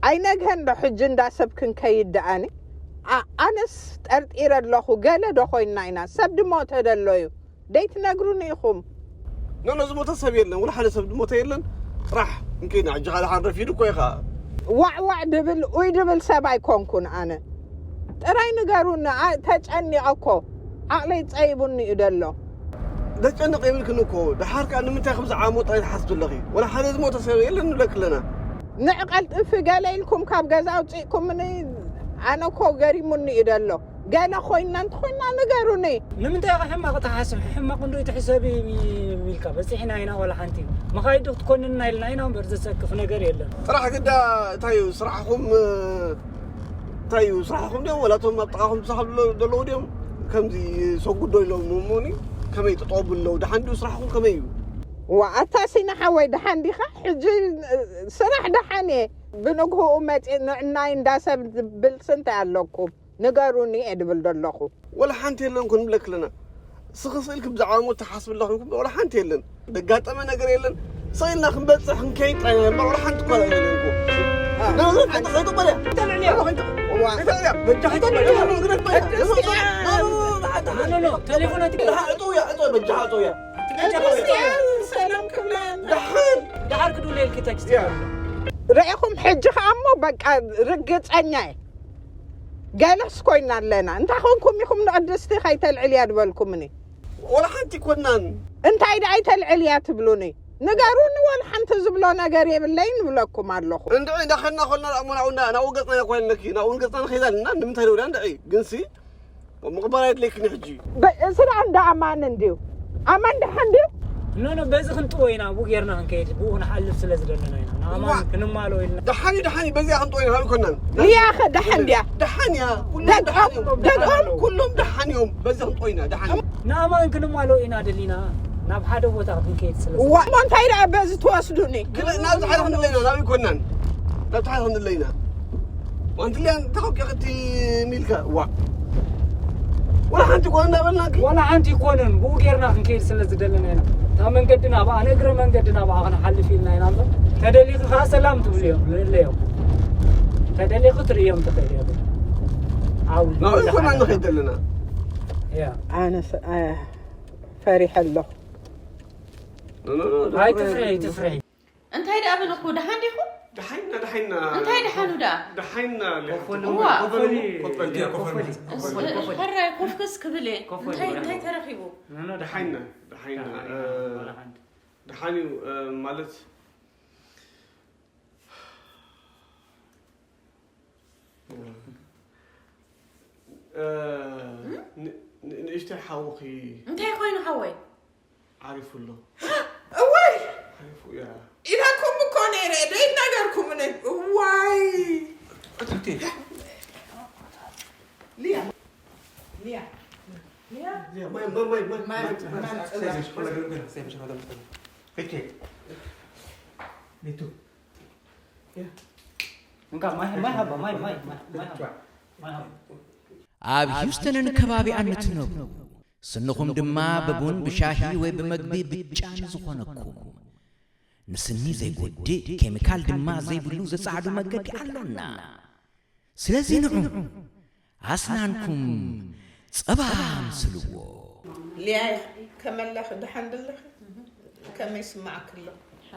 ኣይነግሀን ዶ ሕጂ እንዳ ሰብ ክንከይድ ደኣኒ? ኣነስ ጠርጢረ ኣለኹ። ገለ ዶ ኮይንና ኢና? ሰብ ድሞተ ዶ ኣሎ እዩ? ደይትነግሩኒ ኢኹም። ኖ ኖ ዝሞተ ሰብ የለን፣ ወላ ሓደ ሰብ ድሞተ የለን። ጥራሕ እንከይና ሕጂ ካልእ ሓን ረፊዱ እኮ ኢኻ። ዋዕ ዋዕ ድብል ኡይ ድብል ሰብ ኣይኮንኩን ኣነ። ጥራይ ንገሩኒ። ተጨኒቐ እኮ ዓቕለይ ጸይቡኒ እዩ ደሎ። ደጨንቕ የብልክን እኮ። ደሓር ከኣ ንምንታይ ከም ዝዓሞ ጥራይ ትሓስቢ ኣለኺ? ወላ ሓደ ዝሞተ ሰብ የለን ንብለኪ ኣለና። ንዕ ቀልጥፊ ገለ ኢልኩም ካብ ገዛ ኣውጺእኩምኒ። ኣነ እኮ ገሪሙኒ እዩ ደሎ። ገለ ኮይንና እንተኮይንና ንገሩኒ። ንምንታይ ኢኻ ሕማቕ ትሓስብ? ሕማቕ እንዶ ኣይትሕሰቢ ሚልካ በጺሕና ኢና ዋላ ሓንቲ። መኻይድ ክትኮንና ኢልና ኢና እምበር ዘሰክፍ ነገር የለን። ጥራሕ ግዳ እንታይ እዩ ስራሕኹም እንታይ እዩ ስራሕኹም ድዮም ወላ እቶም ኣብ ጥቓኹም ዝሳኸሉ ዘለዉ ድዮም ከምዚ ሰጉዶ ኢሎም እሞኒ ከመይ ጠጠው ብለው ደሓን ድዩ ስራሕኹም ከመይ እዩ? ዋ ኣታ ሲና ሓወይ ደሓን ዲኻ? ሕጂ ስራሕ ደሓን እየ። ብንግህኡ መፂእ ንዕናይ እንዳሰብ ዝብል ስንታይ ኣለኩም? ንገሩኒ እየ ድብል ዘለኹ። ወላ ሓንቲ የለን እኮ ንብለኪ ኣለና። ስኺ ስኢልኪ ብዛዕባ ሞት ትሓስቢ ኣለኺ እኮ ወላ ሓንቲ የለን። ዘጋጠመ ነገር የለን። ስቕ ኢልና ክንበጽሕ ክንከይድ ጥራይ ኢና እምበር ወላ ሓንቲ እኳ ኣይበለንኩ። ተሌፎና ደሓር ክድውለልኪ ተክስቲ ርኢኹም ሕጂ ከኣ እሞ በቃ ርግጸኛ እየ። ገለስ ኮይና ኣለና። እንታይ ኮንኩም ኢኹም ንቕድስቲ ከይተልዕልያ ዝበልኩምኒ? ወላ ሓንቲ ኮናን። እንታይ ደኣ ኣይተልዕልያ ትብሉኒ? ንገሩኒ፣ ወላ ሓንቲ ዝብሎ ነገር የብለይን እብለኩም ኣለኹ። እንድዒ እንዳኸድና ኮልና ደኣ እሞ ናብኡ እንዳ- ናብኡ ገጽና ኢና ኮይና ኣለኪ ናብኡ ገጽና ንኸይዳ ኣለና ንምንታይ ደውዳ እንድዒ ግንሲ ምቕባል ኣይድለይክን ሕጂ። ብ- እዚ ደኣ እንዳ ኣማን እንድዩ። ኣማን ደሓን ድዩ? ኖ ኖ በዚ ክንጥዎ ኢና ብኡ ጌርና ክንከይድ ብኡ ክንሓልፍ ስለ ዝደለና ኢና ንኣማን ክንማሎ ኢልና ደሓን እዩ ደሓን እዩ በዚኣ ክንጥዎ ኢና ናበይ ኮናን። ያኸ ደሓን ድያ? ደሓን እያ ኩሎም ደሓን እዮም። ደግኦም ኩሎም ደሓን እዮም በዚ ክንጥዎ ኢና ደሓን እዩ። ንኣማን ክንማሎ ኢና ደሊና ናብ ሓደ ቦታ ክንከይድ ስለ ዋ እሞ እንታይ ደኣ በዚ ትወስዱኒ? ግለ ናብዚ ሓደ ክንለይና ናበይ ኮናን ናብቲ ሓደ ክንለይና ዋንትልያን ተኸኪኽቲ ሚልካ ዋ ወላ ሓንቲ ኮነ እንዳበልናኪ ዋላ ሓንቲ ይኮነን ብኡ ጌርና ክንከይድ ስለ ዝደለና ኢና እታ መንገድና ብኣ ንእግረ መንገድና ብኣ ክንሓልፍ ኢልና ኢና እምበር ተደሊኺ ከዓ ሰላም ትብልዮም ንእለዮም ተደሊኺ ትርእዮም ትኽእል እዮም ዓው ናበይ ኮና ንኸይድ ዘለና ያ ኣነ ፈሪሐ ኣለኹ ኣይትፍርሒ ኣይትፍርሒ እንታይ ደኣ በልኹ ደሓን ዲኹ? ደሓይና ደሓይና። እንታይ ደሓኑ ደኣ? ደሓይና ሊያ። ኮፈሊ እዋ። ኮፈሊ ኮፈሊ ኮፈሊ። ኮፈሊ። ሕራይ ኮፍክስ ክብል እየ። ኮፈሊ እንታይ ደሓን። እንታይ ተረኺቡ? ኖ ኖ ደሓይና ደሓይና። ደሓይና እ፣ ደሓን ደሓን እዩ እ፣ ማለት እ፣ ን- ን- ንእሽተይ ሓውኺ እንታይ ኮይኑ ሓወይ? ዓሪፉ ኣሎ። እዋይ ዓሪፉ እያ። ኢለኩም እኮ ነይረ ደይነገርኩምን። እዋይ እትብቴ ሊያ ሊያ ሊያ ያ ማይ ማይ ማይ ማይ ማይ ማይ ማይ ማይ ጽባ ሰይዘሽ ኮላ ገርገር ሰይዘሽ ማዳም ኒቱ እንካ ማይ ማይ ሃባ ማይ ማይ ማይ ማይ ሃባ ማይ ሃባ ኣብ ሂውስተንን ከባቢኣን እትነብሩ፣ ስንኹም ድማ ብቡን፣ ብሻሂ ወይ ብመግቢ ብጫ ንዝኾነኩም፣ ንስኒ ዘይጎድእ፣ ኬሚካል ድማ ዘይብሉ ዘጻዕዱ መገዲ ኣሎና። ስለዚ ንዑ፣ ኣስናንኩም ጸባ ኣምስልዎ። ሊያ፣ ከመለኺ ደሓን ደለኺ? ከመይ ይስምዓኪ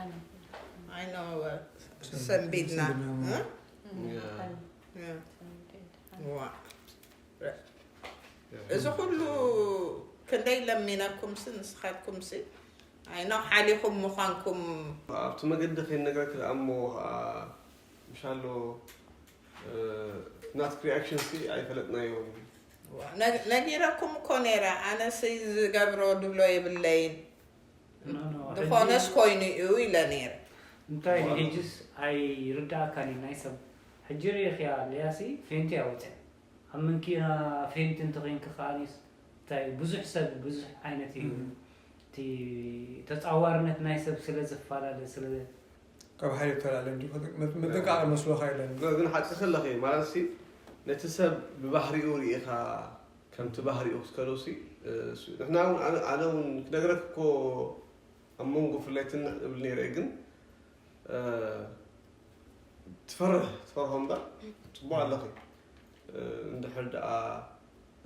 ኣሎ? I know ሰንቢድና። እ? እ። ዋ። እዚ ኩሉ ክንደይ ለሚነኩምሲ ንስኻትኩምሲ ኣይኖ ሓሊኹም ምዃንኩም ኣብቲ መገዲ ከይነግረኪ ደኣ እሞ ከዓ ምሻሎ ናትክ ሪኣክሽን ሲ ኣይፈለጥናዮን ነጊረኩም እኮ ነይረ ኣነሲ ዝገብሮ ድብሎ የብለይን ዝኾነስ ኮይኑ እዩ ኢለ ነይረ እንታይ ሕጅስ ኣይርዳእካን እዩ ናይ ሰብ ሕጂ ርኢኽያ ለያሲ ፌንቲ ኣውፅያ ኣብ መንኪና ፌንት እንተኾይንኪ ከዓኒስ እንታይ ብዙሕ ሰብ ብዙሕ ዓይነት እዩ እቲ ተፃዋርነት ናይ ሰብ ስለ ዝፈላለ ስለ ካብ ሓይሊ ተላለ እንዲ ምጥንቃቕ መስሎኻ የለን ግን ሓቂ ከለኺ ማለት ሲ ነቲ ሰብ ብባህሪኡ ርኢኻ ከምቲ ባህሪኡ ክትከዶ ሲ ንሕና እውን ኣነ እውን ክነግረክ እኮ ኣብ መንጎ ፍላይ ትንሕ እብል ነይረ ግን ትፈርህ ትፈርሆ እምበር ጽቡቕ ኣለኺ። እንድሕር ደኣ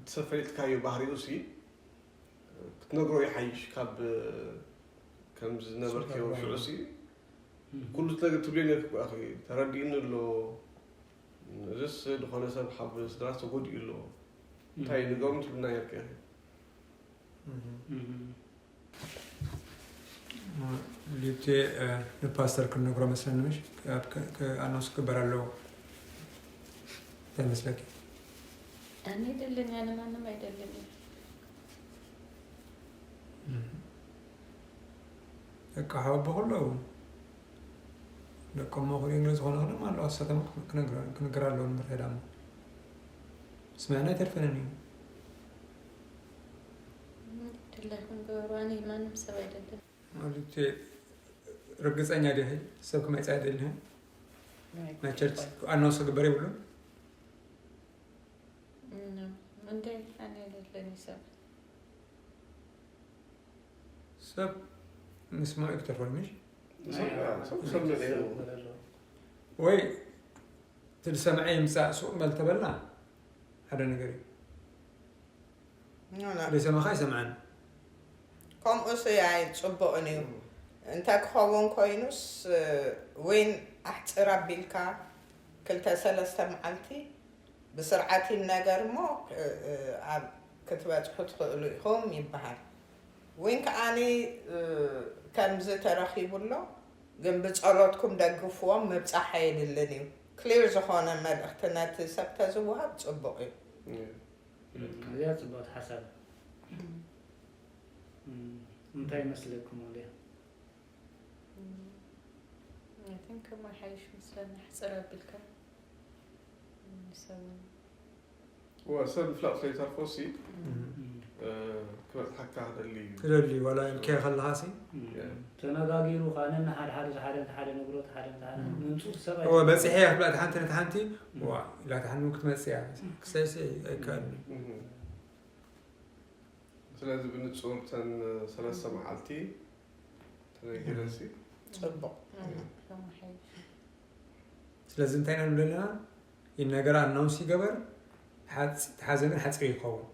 እቲ ሰብ ፈሊጥካዮ ባህሪኡ ሲ ክትነግሮ ይሓይሽ ካብ ከም ዝነበርክዮ ሽዑ ሲ ኩሉ ነገር ትብልዮ ነርኪ እኮ ኢኺ። ተረዲእኒ ኣሎ። እዚስ ዝኾነ ሰብ ሓብ ስድራ ተጎዲኡ ኣሎ። እንታይ ንገሩን ትብልና ነርኪ ኢኺ። ሊቴ ንፓስተር ክንነግሮ መስለኒ ምሽ ኣኖስ ክግበር ኣለዎ እንታይ መስለኪ? ኣነ ኣይደልን እያ ንማንም ኣይደልን እያ። ደቂ ሓወቦ ከለዉ ደቆም መኹሪኦም ዝኾነ ክደም ኣለዋ እሳቶም ክንግር ኣለዎ ንምርዳሞ ስማዕና ኣይተርፈንን እዩ። ድላይኩም ግበሩ። ኣነ ማንም ሰብ ኣይደልን። ማለት ርግፀኛ ዲኺ ሰብ ክመፅእ ኣይደልህን ናይ ቸርች ኣናውንስ ክግበር የብሉን። እንደ ኣነ ኣይደለኒ ሰብ ሰብ ምስማዑ ክተርፈሉ ምሽ ሰብ ሰብ ንሪኦ ወይ ትልሰምዐ ይምፃእ ሱቕ መል ተበልና ሓደ ነገር እዩ። ዘይሰማኻ ይሰምዓኒ። ከምኡ ስያይ ፅቡቕን እዩ። እንተ ክኸውን ኮይኑስ ዊን ኣሕፅር ኣቢልካ ክልተ ሰለስተ መዓልቲ ብስርዓት ይነገር እሞ ኣብ ክትበፅሑ ትኽእሉ ኢኹም ይበሃል። ዊን ከዓኒ ከምዚ ተረኺቡ ኣሎ፣ ግን ብፀሎትኩም ደግፍዎም፣ ምብፃሕ ኣየድልን እዩ። ክሊር ዝኾነ መልእኽቲ ነቲ ሰብ ተዝወሃብ ፅቡቕ እዩ። እዚኣ ፅቡቕቲ ሓሳብ። እንታይ ይመስለኩም ኣልያ? ከምኡ ሓይሽ ምስለኒ ሕፅር ኣቢልካ ንሰብ ወ ሰብ ምፍላጥ ስለይተርፎ ሲ ክበፅሓካ ክደሊ እዩ። ትደሊ ዋላ ኢልካዮ ከለኻ ሲ ተነጋጊሩ ከዓ ነንሓደ ሓደ ሓደ ሓደ ነግሮ ሓደ ሓደ ምንፁር ሰብ ኣይ- እወ በፂሐ እያ ክብላ እቲ ሓንቲ ነቲ ሓንቲ ዋ ኢላ እቲ ሓንቲ ክትመፅእ እያ ክሳይሲ ኣይከኣልን እዩ ስለዚ ብንፁር ተን ሰለስተ መዓልቲ ተነጊረሲ ፅቡቕ ከምኡ ሓይሽ ስለዚ እንታይ ኢና ንብል ኣለና ይነገር ኣናውንስ ይገበር ሓፂ- ተሓዘ ግን ሓፂር ይኸውን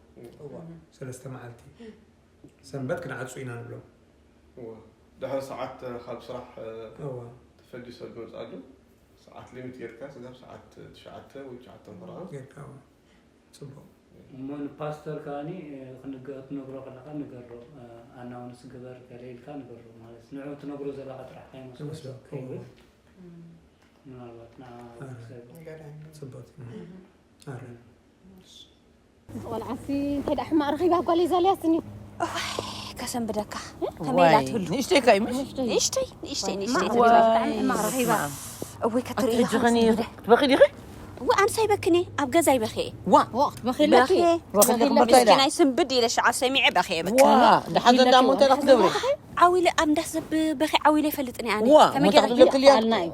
እዋ ሰለስተ መዓልቲ ሰንበት ክንዓፁ ኢና ንብሎም እዋ ድሕሪ ሰዓት ካብ ስራሕ እዋ ተፈዲሶ ዝመፅኣሉ ሰዓት ሊሚት ጌርካ ስጋብ ሰዓት ትሽዓተ ወይ ትሽዓተ ፈረቓ ጌርካ እዋ ፅቡቕ እሞ ንፓስተር ከዓኒ ክንገ- ክትነግሮ ከለካ ንገሮ ኣናውንስ ግበር ገለ ኢልካ ንገሮ ማለት ንዑ ትነግሮ ዘለካ ጥራሕ ከይመስሎ ይመስሎ ከይብል ምናልባት ንዓ ሰብ ፅቡቕ ኣረ ቆልዓሲ እንታይ ደኣ ሕማቕ ረኺባ ጓለይ ዛልያስኒ ከሰንብደካ ከመይ ኢላ ትህሉ ንእሽተይ ከ ይምሽ ንእሽተይ ንእሽተይ ንእሽተይ ትብል ብጣዕሚ ሕማቕ ረኺባ እወይ ክትበኺ ዲኺ እወ ኣንሳይ በክኒ ኣብ ገዛ ይበኽየ ዋ ክትበኺለኪ ምስኪናይ ስንብድ ኢለ ሽዓ ሰሚዐ በኽየ በቃ ዋ ድሓን ዘንዳሞ እንታይ ክትገብሪ ዓዊለ ኣብ እንዳሰብ በኺ ዓዊለ ይፈልጥኒ ኣነ ዋ ከመይ ሙታ ገይረ ክትብለክልያ ኣልና እዩ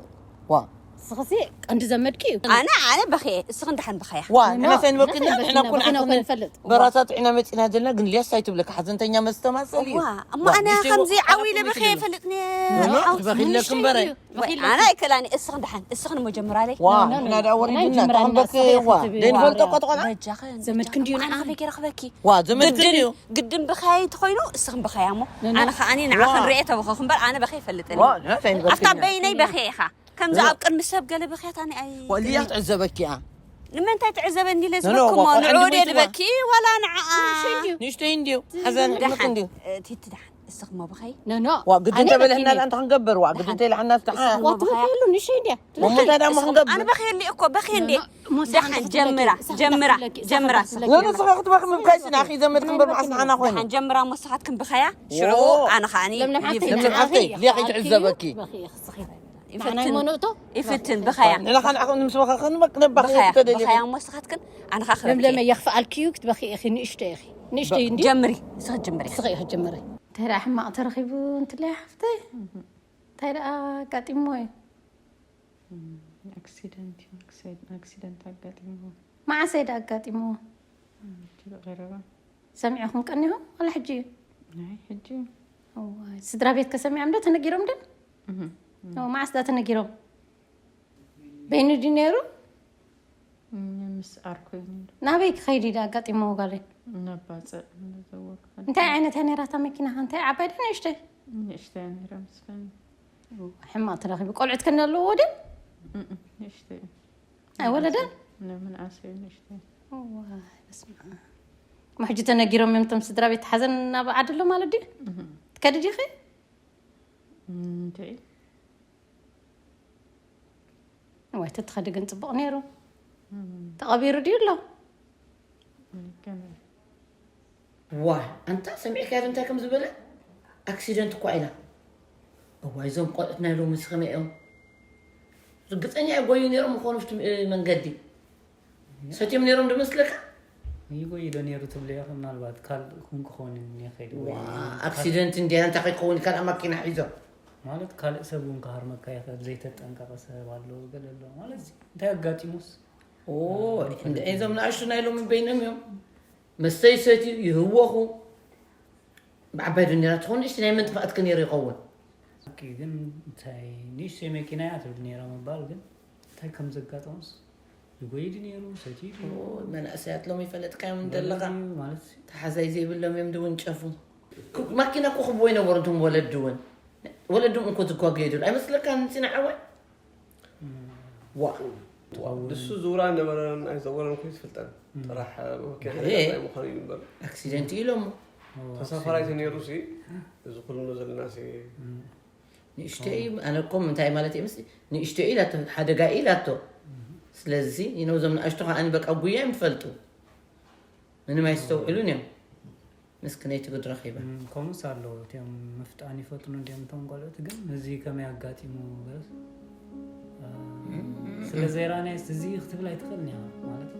ዋ ስኽሲ ቀንዲ ዘመድኪ እዩ ኣነ ኣነ በኽየ እስኺ እንዳሓን በኸያ ዋ ንሕና ሳይንበክና ንሕና ኩን ንፈልጥ በራታ ጥዕና መፂና ዘለና ግን ልያስ ኣይትብለካ ሓዘንተኛ መስተማፀል እዩ ዋ እሞ ኣነ ከምዚ ዓዊለ በኸየ ይፈልጥኒ ክትበኺለክ እምበረ ኣነ ኣይከላኒ እስኽን ደሓን እስኽን እሞ ጀምራለይ ዋ ንሕና ደኣ ወሪድና ተኸንበክ ዋ ደይንፈልጦ ቆጥቆና በጃኽን ዘመድክን ድዩ ንዓ ከመይ ገይረ ክበኪ ዋ ዘመድክን እዩ ግድን ብኸያ ተኾይኑ እስኽን ብኸያ እሞ ኣነ ከዓኒ ንዓ ክንሪኤ ተበኸኹ እምበር ኣነ በኸ ይፈልጥኒ ዋ ንሕና ሳይንበክና ኣፍታ በይነይ በኸ ኢኻ ከምዚ ኣብ ቅድሚ ሰብ ገለ በኸያት ኣነ ኣይ ወልያ ትዕዘበኪ እያ ንምንታይ ትዕዘበኒ ኢለ ዝበኩሞ ንዑ ድየ ዝበኪ ዋላ ንዓኣ ንእሽተይ እንድዩ ሓዘን ሕመክ እንድዩ ቲቲ ደሓን እስኽሞ ብኸይ ነኖ ዋ ግድን ተበለህና ደኣ እንታይ ክንገብር ዋ ግድን ተይልዓና ፍትሓ ዋ ትበክየሉ ንእሽተይ እንድያ ወምንታይ ደኣ ክንገብር ኣነ በኽየ እንዲ እኮ በኽየ እንዲ ደሓን ጀምራ ጀምራ ጀምራ ወንስኻ ክትበክ ምብካይስ ናኺ ዘመድ ክንበር መዓስ ንዓና ኮይኑ ደሓን ጀምራ ሞ ንስኻትክን ብኸያ ሽዑ ኣነ ከዓኒ ለምለም ሓፍተይ ለምለም ሓፍተይ ሊያ ከይትዕዘበኪ ንዓና ይመኖእቶ ይፍትን ብኸያ ንሕና ከ ንዓኹም ንምስበኻ ክንበክ ነባኽ ብኸያ ተደልየ ብኸያ ሞ ንስኻትክን ኣነ ኸዓ ለምለመ ክበኪ የኽፍኣልኪ እዩ ክትበኺ ኢኺ ንእሽተይ ኢኺ ንእሽተይ እንዲ ጀምሪ ንስኺ ጀምሪ ስኺ ኢኺ ጀምሪ እንታይ ደኣ ሕማቕ ተረኺቡ እንትለያ ሓፍተይ እንታይ ደኣ ኣጋጢሞ እዩ ኣክሲደንት እዩ ኣክሲደንት ኣጋጢምዎ መዓሰይ ደኣ ኣጋጢምዎ ሕጂ ቀረባ ሰሚዕኹም ቀኒኹም ዋላ ሕጂ እዩ ናይ ሕጂ እዋይ፣ ስድራ ቤት ከሰሚዖም ዶ ተነጊሮም ዶ? እም። ኦ፣ መዓስ ዳ ተነጊሮም? በይኑ ድዩ ነይሩ? እም፣ ምስ ዓርኮይ ነይሩ። ናበይ ክኸይድ ኢለ ኣጋጢሞ ጓለይ? ነባፅዕ፣ ነዘወር ክኸይድ። እንታይ ዓይነት እያ ነይራ እታ መኪና? እንታይ ዓባይ ዶ ንእሽተይ? ንእሽተይ እያ ነይራ መስለኒ። ሕማቕ ተረኺቡ። ቆልዑት ከን ኣለዎ ዶ? እም፣ እም፣ ንእሽተይ እያ። ኣይወለደን? ነ-፣ ምንኣሰይ ንእሽተይ። እዋይ፣ በስመ ኣብ። እሞ ሕጂ ተነጊሮም እዮም እቶም ስድራ ቤት ሓዘን ናብ ዓዲ ኣሎ ማለት ድዩ? እም። ትከዲ ዲኺ? እም፣ እንታይ? እዋይ፣ ተትኸዲ ግን ጽቡቕ ነይሩ። እም። ተቐቢሩ ድዩ ኣሎ? እም፣ ከመይ? ዋ፣ ኣንታ ሰሚዕካዮ እንታይ ከም ዝበለ? ኣክሲደንት እኳ ኢላ። እዋይ፣ እዞም ቆልዑት ናይ ሎሚ ስኸመይ እዮም? ርግጸኛ እየ፣ ጎዩ ነይሮም ይኾኑ ኣብቲ መንገዲ። ሰትዮም ነይሮም ዶ መስለካ? ይጎዩ ዶ ነይሩ ትብሎ ኢኺ? ምናልባት ካልእ እውን ክኸውን ይኽእል ወይ ዋ፣ ካልእ ኣክሲደንት እንድያ፣ እንታይ ከይከውን ካልኣ ማኪና ሒዞም? ማለት ካልእ ሰብ እውን ክሃርመካ ይኽእል፣ ዘይተጠንቀቐ ሰብ ኣሎ፣ ገለ ኣሎ። ማለት እንታይ ኣጋጢሙስ? ኦ፣ እ፣ እንደ-፣ እዞም ንኣሽቱ ናይ ሎሚ በይኖም እዮም። መስተ ይሰትዩ፣ ይህወኹ። ብዓባይ ዶ ነይራ ትኸውን? ንእሽቲ ናይ መን ጥፍኣት ከ ነይሩ ይኸውን? ሓቂ ግን እንታይ ንእሽተይ መኪና እያ ትብል ነይራ ምባል ግን እንታይ ከም ዘጋጠሞስ? ይጎይድ ነይሩ፣ ሰትዩ ድዩ? ኦ፣ መናእሰያት ሎም ይፈለጥካዮም እንደለኻ። ማለት ተሓዛይ ዘይብሎም እዮም ድውንጨፉ። ክ-፣ ማኪና እኮ ክብዎ ይነበሩ እንቶም ወለዱ እውን። ወለዶም እንኮ ዝጓገዩ ድሉ። ኣይመስለካን ንስና ዓዋይ? ዋ። ዋ። ንሱ ዝውራ ነበረን ኣይዘወረን እኮ ይትፈልጠን። እም። ጥራሕ መወከዒ ኣየ። ነገር እንታይ ምዃኑ እዩ እምበር። ኣክሲደንት ኢሎሞ። ኦ፣ ተሳፋራይ ኣክሲደንት። ተነይሩ ሲ፣ እዚ ኩሉ ዘለና ሲ። እም። ንእሽተይ፣ ኣነ እኮ እንታይ ማለት እየ ምስ-፣ ንእሽተይ ኢላቶ፣ ሓደጋ ኢላቶ። እም። ስለዚ፣ ይነው እዞም ንኣሽቱ ከኣ በቃ ጉያ እዮም ትፈልጡ። ምንም ኣይስተውዕሉን እዮም። ምስክነይቲ ጉድ ረኺባ። እም፣ ከምኡስ ኣለዉ። እቲኦም ምፍጣን ይፈጥኑ እንዲዮም እቶም ቆልዑት፣ ግን እዚ ከመይ ኣጋጢሙ ገለስ፣ እ፣ እም፣ እም፣ ስለ እም። ዘይረኣናዮስ እዚ ክትብል ኣይትኽእልን ኢኻ ማለት።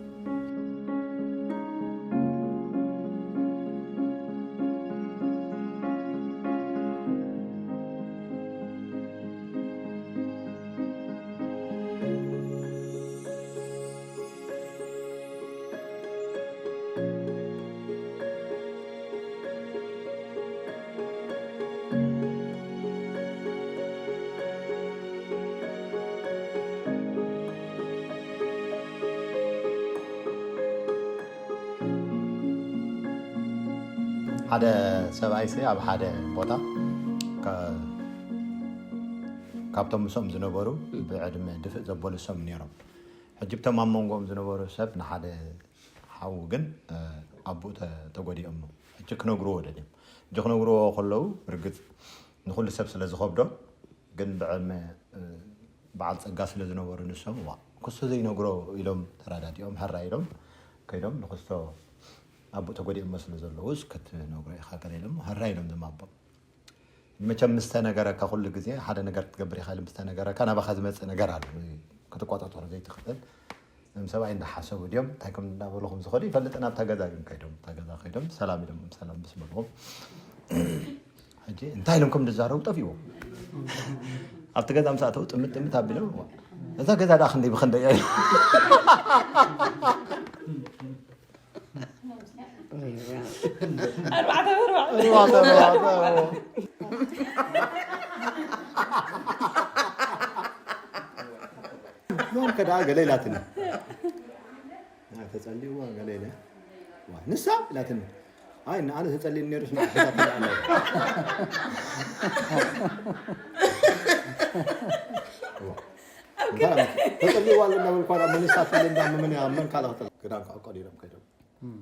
ሓደ ሰብኣይሲ ኣብ ሓደ ቦታ ካ-፣ ካብቶም ምስኦም ዝነበሩ ብዕድመ ድፍእ ዘበሉ ሰብ ነይሮም። ሕጂ ብቶም ኣብ መንጎኦም ዝነበሩ ሰብ ንሓደ ሓው ግን፣ እ፣ ኣቦኡ ተ-፣ ተጎዲኦም። ሕጂ ክነግርዎ ደልዮም። ሕጂ ክነግርዎ ከለዉ፣ ብርግጽ ንኹሉ ሰብ ስለ ዝኸብዶ፣ ግን ብዕድመ፣ እ፣ በዓል ጸጋ ስለ ዝነበሩ ንሶም፣ "ዋ፣ ክስቶ ዘይነግሮ" ኢሎም ተረዳዲኦም፣ ሕራ ኢሎም ከይዶም፣ ንክስቶ ኣቦኡ ተጎዲኦሞ ስለ ዘለዉ፣ "እስከ ክትነግሮ ኢኻ" ገለ ኢሎም፣ ሕራ ኢሎም እዞም ኣቦ። መቸም ምስ ተነገረካ፣ ኩሉ ግዜ ሓደ ነገር ክትገብር ኢኻ ኢሉ ምስ ተነገረካ፣ ናባኻ ዝመጽእ ነገር ኣሎ፣ ክትቆጻጸሮ ዘይትኽእል። እዞም ሰብኣይ እንዳሓሰቡ ድዮም፣ እንታይ ከም እንዳበሉ ከም ዝኸዱ ይፈልጥን፣ ኣብታ ገዛ ግን ከይዶም፣ ኣብታ ገዛ ከይዶም፣ ሰላም ኢሎም፣ ሰላም ምስ በልዎም፣ ሕጂ እንታይ ኢሎም ከም ዝዛረቡ ጠፊእዎም። ኣብቲ ገዛ ምስ ኣተዉ ጥምት ጥምት ኣቢሎም፣ "እዛ ገዛ ደኣ ክንደይ ብኽንደይ እያ?" ኣርባዕተ ብኣርባዕተ። ኣርባዕተ ብኣርባዕተ። ኖም ከደኣ ገለ ኢላትኒ። ና ተጸልይዋ ገለ ኢለ። ዋ፣ ንሳ ኢላትኒ። ኣይ፣ ንኣነ ተጸልዩ ነይሩስ ንዓኻ ተጸልዩ። ዋ። እንታይ ተጸልይዋ ኣሎ እናበልኳ፣ መን ንሳ ትብል እንዳ መን እያ፣ መን ካልእ ክጥል-፣ ክዳን ክዕቀዱ ኢሎም ከይዶም። እም።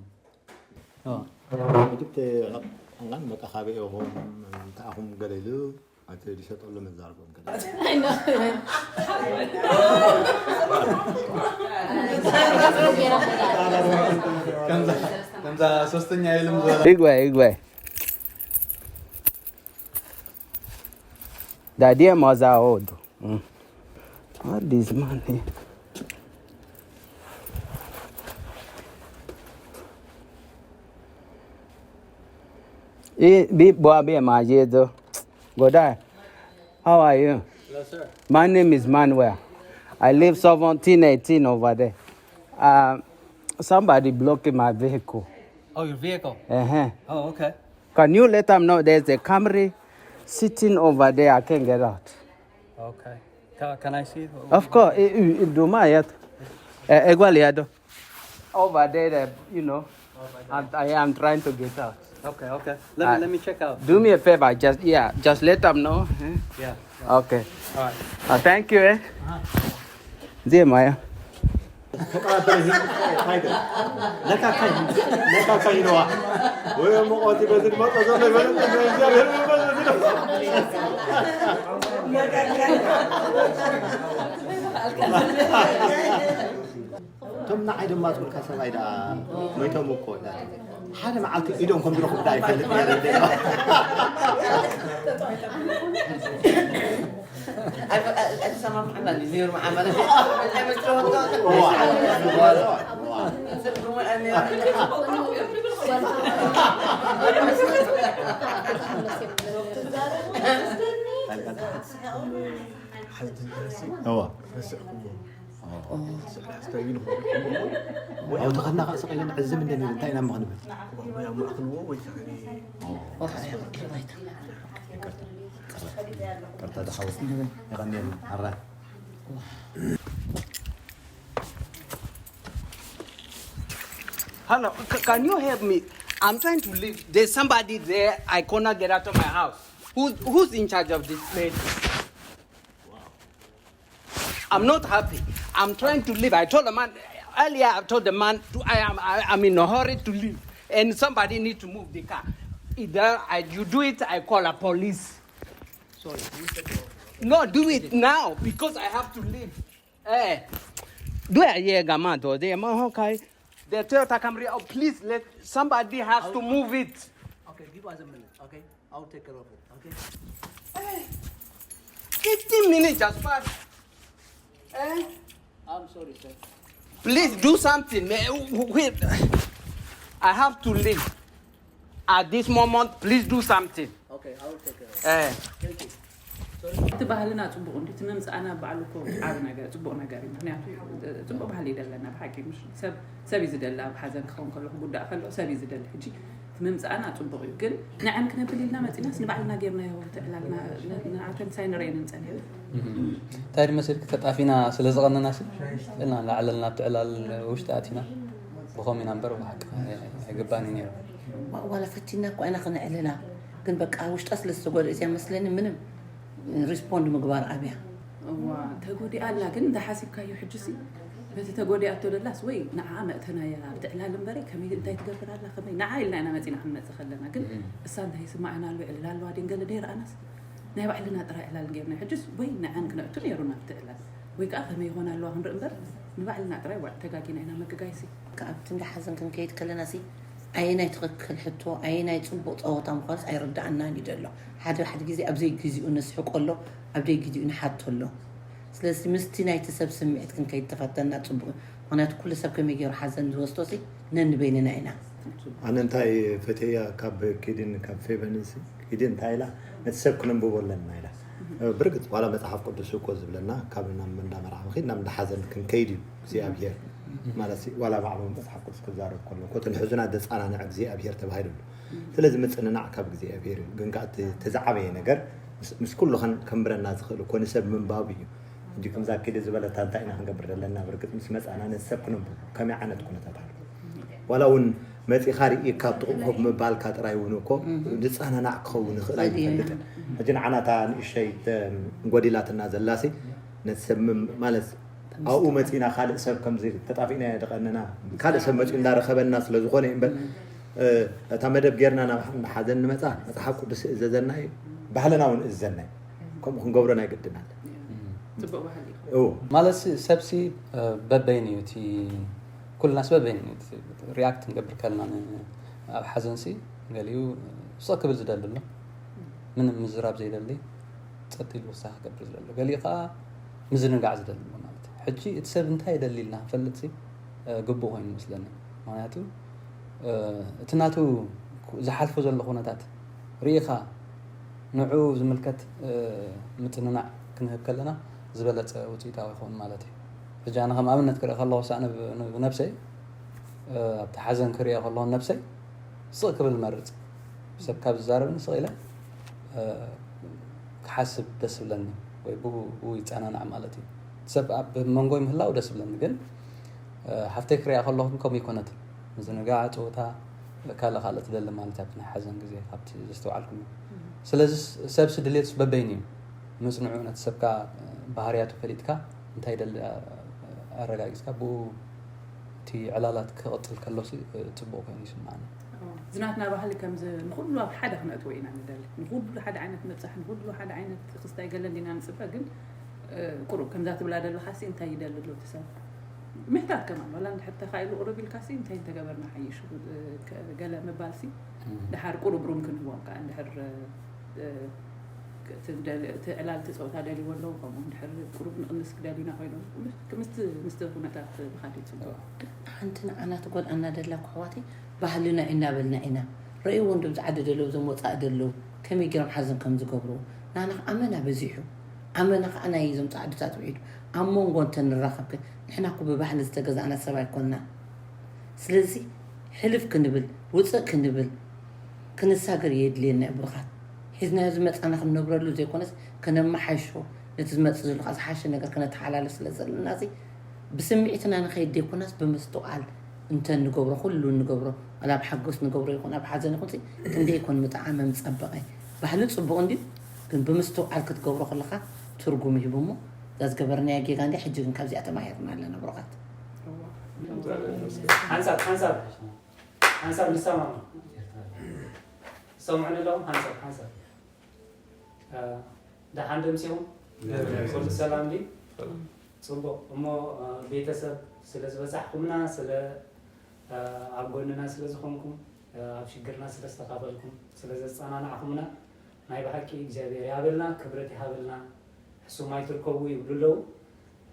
ኦ። ሕጂ እቲ ዕንቃን በቃ ካበይ ኢኹም፣ እንታይ ኢኹም ገለ ኢሉ፣ እቲ ዝሸጠሉ መዛርቦም ገለ። ከምዛ፣ ከምዛ ሶስተኛ የለም ዘላ። ይግባይ፣ ይግባይ። ዳዲየ ማዛ ኦዱ። እም። What is man here? Eh, bi-, boy, be my year though. Go die. How are you? Hello, sir. My name is Manuel. I live seventeen eighteen over there. Um, somebody blocking my vehicle. Oh, your vehicle? Uh-huh. Oh, okay. Can you let them know there's a Camry Sitting over there, I can't get out. Okay. Can, can I see? Of course, eh, eh, eh, do my yet. Eh, eh, gwal yado. Over there, eh, you know, I'm, I am trying to get out. Okay, okay. Let me let me check out. Do me a favor, just, yeah, just let them know. Eh? Yeah. Okay. All right. Uh, thank you, eh? Zai maya. ለካ ካይ ለካ ካይ ነዋ ወይ ሞቆቲ በዚ መጦ ዘሎ ይበለጥ እግዚኣብሔር መንፈስ በዚ እቶም ንዓይ ድማ ትብልካ ሰብኣይ ደኣ ሞይቶም እኮ ኢላ ሓደ መዓልቲ ኢዶም ከም ዝረኽቡ ዳ ይፈልጥ ነይረ ኣይተሰማምዓና ዜሩ መዓመለ ኣይመስለወቶ እዋ ኣብቲ ከድና ከዓ ስቕ ኢለ ንዕዝብ እንደንብል እንታይ ኢና እሞ ክንብል ይቅርታ ዝሓወት የቐንየልና ሓራይ Hello, c- can you help me? I'm trying to leave. There's somebody there. I cannot get out of my house. Who's who's in charge of this place? I'm not happy. I'm trying to leave. I told the man earlier. I told the man to, I am I, I'm in a hurry to leave, and somebody need to move the car. Either I, you do it, I call a police. Sorry. No, do it now because I have to leave. Eh, do I hear Gamato? They are okay. The Toyota Camry. Oh, please let somebody has to move it. Okay, give us a minute, okay? I'll take care of it, okay? Eh, fifteen minutes has passed. Eh? I'm sorry, sir. Please do something. Eh, wait. I have to leave. At this moment, please do something. Okay, I will take care of it. Eh. Thank you. እቲ ባህልና ፅቡቕ እንዲ እቲ ምምፃእና ባዕሉ እኮ ዓብ ነገር ፅቡቕ ነገር እዩ። ምክንያቱ ፅቡቕ ባህሊ እዩ ዘለና ብሓቂ። ሰብ እዩ ዝደሊ፣ ኣብ ሓዘን ክኸውን ከሎ ክጉዳእ ከሎ ሰብ እዩ ዝደሊ። ሕጂ እቲ ምምፃእና ፅቡቕ እዩ፣ ግን ንዐን ክነብል ኢልና መፂናስ ንባዕልና ጌርናዮ እቲ ዕላልና ንኣተን ሳይንረየንን ፀኒሕና። እንታይ ድመሲልክ ተጣፊና ስለ ዝቐነና ሲ እና ላዕለልና ኣብቲ ዕላል ውሽጢ ኣቲና ብኸም ኢና እምበር ብሓቂ ኣይግባን እዩ ነይሩ። ዋላ ፈቲና እኳ ኢና ክነዕልላ፣ ግን በቃ ውሽጣ ስለ ዝተጎድእት እያ መስለኒ ምንም ሪስፖንድ ምግባር ኣብያ። እዋ ተጎዲኣ ኣላ፣ ግን እንተሓሲብካዮ ሕጂ ሲ በቲ ተጎዲኣቶ ደላስ ወይ ንዓኣ መእተናያ ኣብቲ ዕላል እምበረ ከመይ እንታይ ትገብር ኣላ ከመይ ንዓ ኢልና ኢና መፂና ክንመፅእ ከለና፣ ግን እሳ እንታይ ይስማዓና ኣሎ ይዕልል ኣለዋ ድንገለ ደይረኣናስ ናይ ባዕልና ጥራይ ዕላል ጌርና ሕጅስ ወይ ንዐን ክነእቱ ነይሩና ኣብቲ ዕላል ወይ ከዓ ከመይ ይኾና ኣለዋ ክንርኢ እምበር ንባዕልና ጥራይ ዋ ተጋጊና ኢና መገጋይሲ። ከኣብቲ እንዳ ሓዘን ክንከይድ ከለና ሲ ኣየናይ ትኽክል ሕቶ ኣየናይ ፅቡቕ ፀወታ ምዃኑስ ኣይርዳኣናን እዩ ዘሎ። ሓደ ሓደ ግዜ ኣብ ዘይግዚኡ ነስሕቆ ኣሎ፣ ኣብ ደይ ግዜኡ ንሓቶ ኣሎ። ስለዚ ምስቲ ናይቲ ሰብ ስምዒት ክንከይድ ተፈተና ፅቡቕ እዩ። ምክንያቱ ኩሉ ሰብ ከመይ ገይሩ ሓዘን ዝወስዶ ሲ ነንበይንና ኢና። ኣነ እንታይ ፈትየያ ካብ ኪድን ካብ ፌቨን ሲ ኪድን እንታይ ኢላ ነቲ ሰብ ክነንብቦ ኣለና ኢላ። ብርግፅ ዋላ መፅሓፍ ቅዱስ እኮ ዝብለና ካብ ናብ እንዳ መርዓ ምኺድ ናብ እንዳ ሓዘን ክንከይድ እዩ እግዚኣብሄር ማለት ሲ ዋላ ባዕሉ መፅሓፍ ቅዱስ ክዛረብ ከሎ እኮ እተን ሕዙናት ዘፃናንዕ እግዚኣብሄር ተባሂሉ ኣሎ። ስለዚ ምፅንናዕ ካብ እግዚኣብሄር እዩ። ግን ከዓ እቲ ተዝዓበየ ነገር ምስ- ምስ ኩሉ ከን- ከንብረና ዝኽእል እኮ ንሰብ ምንባብ እዩ። ሕጂ ከምዛ ኪድ ዝበለታ እንታይ ኢና ክንገብር ዘለና ብርግፅ ምስ መፃና ነቲ ሰብ ክነንብቦ ከመይ ዓይነት ኩነታት ኣሎ ዋላ እውን መፂኻ ርኢካ ጥቕኡ ኮፍ ምባልካ ጥራይ እውን እኮ ዝፀናናዕ ክኸውን ይኽእል ኣይንፈልጥን። ሕጂ ንዓና እታ ንእሸይ ጎዲላትና ዘላሲ ነቲ ሰብ ምም- ማለት ኣብኡ መፂና ካልእ ሰብ ከምዚ ተጣፊእናዮ ድቐንና ካልእ ሰብ መፂኡ እንዳረኸበና ስለ ዝኾነ እዩ እምበር እታ መደብ ጌርና ናብ ሓዘን ንመፃ መፅሓፍ ቅዱስ እዘዘና እዩ ባህልና እውን እዘና እዩ። ከምኡ ክንገብሮ ናይ ግድን ኣለ። ፅቡቅ ባህሊ እዩ። እዎ። ማለት ሰብሲ በበይን እዩ እቲ ኩልናስ በበይን እዩ እቲ ሪያክት ንገብር ከልና ን- ኣብ ሓዘንሲ ገሊኡ ስቕ ክብል ዝደሊ ኣሎ ምንም ምዝራብ ዘይደሊ ጸጥ ኢሉ ውሳነ ክገብር ዝደሊ ገሊኡ ከዓ ምዝንጋዕ ዝደሊ ኣሎ ማለት እዩ። ሕጂ እቲ ሰብ እንታይ የደሊ ኢልና ክንፈልጥ ሲ ግቡእ ኮይኑ ይመስለኒ። ምክንያቱ እቲ ናቱ ዝሓልፎ ዘሎ ኩነታት ርኢኻ ንዑ ዝምልከት ምጽንናዕ ክንህብ ከለና ዝበለጸ ውፅኢታዊ ይኸውን ማለት እዩ። ሕጂ ኣነ ከም ኣብነት ክርኢ ከለኹ ሳዕ ንብ- ንብ- ነብሰይ ኣብቲ ሓዘን ክርእዮ ከለኹ ነብሰይ ስቕ ክብል መርፅ ሰብ ካብ ዝዛረብኒ ስቕ ኢለ ክሓስብ ደስ ዝብለኒ ወይ ብኡ ይጸናናዕ ማለት እዩ። ሰብ ኣብ መንጎይ ምህላው ደስ ዝብለኒ፣ ግን ሓፍተይ ክሪኣ ከለኹ ግን ከምኡ ኣይኮነትን። ምዝንጋዕ፣ ጸወታ፣ ካልእ ካልእ ትደሊ ማለት ኣብቲ ናይ ሓዘን ግዜ ካብቲ ዘስተውዓልኩ። ስለዚ ሰብሲ ድሌትስ በበይኑ እዩ። ምጽንዑ ነቲ ሰብካ ባህርያቱ ፈሊጥካ እንታይ ይደሊ ኣረጋጊጽካ ብኡ እቲ ዕላላት ክቕጽል ከሎሲ ጽቡቕ ኮይኑ ይስምዓኒ። ዝናትና ባህሊ ከምዚ ንኹሉ ኣብ ሓደ ክነእትዎ ኢና ንደሊ። ንኹሉ ሓደ ዓይነት ምብጻሕ፣ ንኹሉ ሓደ ዓይነት ክስታይ ገለ እንዲና ንጽበ፣ ግን ቁሩብ ከምዛ ትብላ ዘለኻሲ እንታይ ይደሊ ኣሎ እቲ ሰብ? ምሕታት ከማን ዋላ እንድሕር ተኻኢሉ ቁሩብ ኢልካሲ እንታይ እንተገበርና ሓይሽ ገለ ምባልሲ፣ ደሓር ቁሩብ ሩም ክንህቦም ከዓ እንድሕር እቲ ዕላል እቲ ፀወታ ደልይዎ ኣለዉ፣ ከምኡ እንድሕር ቁሩብ ንቕንስ ክደልዩና ኮይኖም ምስቲ ኩነታት ምኻድ እዩ ፅቡቕ። ሓንቲ ንዓና ትጎድኣና ደላ ኣሕዋተይ ባህልና እዩ እናበልና ኢና። ረእይዎ እንዶ ኣብዚ ዓዲ ደለዉ እዞም ወፃኢ ደለዉ ከመይ ገይሮም ሓዘን ከም ዝገብርዎ ናና ከዓ ኣመና በዚሑ ኣመና ከዓ ናይ እዞም ፃዕድታት ውዒዱ ኣብ መንጎ እንተ ንራኸብ ግን ንሕና እኮ ብባህሊ ዝተገዛእና ሰብ ኣይኮንና። ስለዚ ሕልፍ ክንብል ውፅእ ክንብል ክንሳገር የድልየና እዩ ብሩኻት። ሒዝናዮ ዝመፃና ክንነብረሉ ዘይኮነስ ከነመሓይሾ ነቲ ዝመፅእ ዘሎ ከዓ ዝሓሸ ነገር ከነተሓላልፍ ስለ ዘለና ብስምዒትና ንኸይድ ዘይኮነስ ብምስትውዓል እንተ ንገብሮ ኩሉ ንገብሮ ዋላ ኣብ ሓጎስ ንገብሮ ይኹን ኣብ ሓዘን ይኹን ክንደይ ይኮን ምጥዓመ ምፀበቐ። ባህሊ ፅቡቕ እንድዩ ግን ብምስትውዓል ክትገብሮ ከለኻ ትርጉም ይህብ እሞ እዛ ዝገበርናያ ጌጋ እንድያ ሕጂ ግን ካብዚኣ ተማሂርና ኣለና ብሩኻት። ሓንሳብ ሓንሳብ ሓንሳብ ንሰማማ ሰምዑኒ ኣለኹም ሓንሳብ ሓንሳብ ደሓን ደምሲኹም ኩሉ ሰላም ድዩ? ፅቡቕ እሞ ቤተሰብ ስለ ዝበፃሕኹምና ስለ ኣብ ጎንና ስለ ዝኾንኩም ኣብ ሽግርና ስለ ዝተኻፈልኩም ስለ ዘፀናናዕኹምና ናይ ብሓቂ እግዚኣብሔር ይሃበልና ክብረት ይሃበልና ሕሱም ኣይትርከቡ ይብሉ ኣለዉ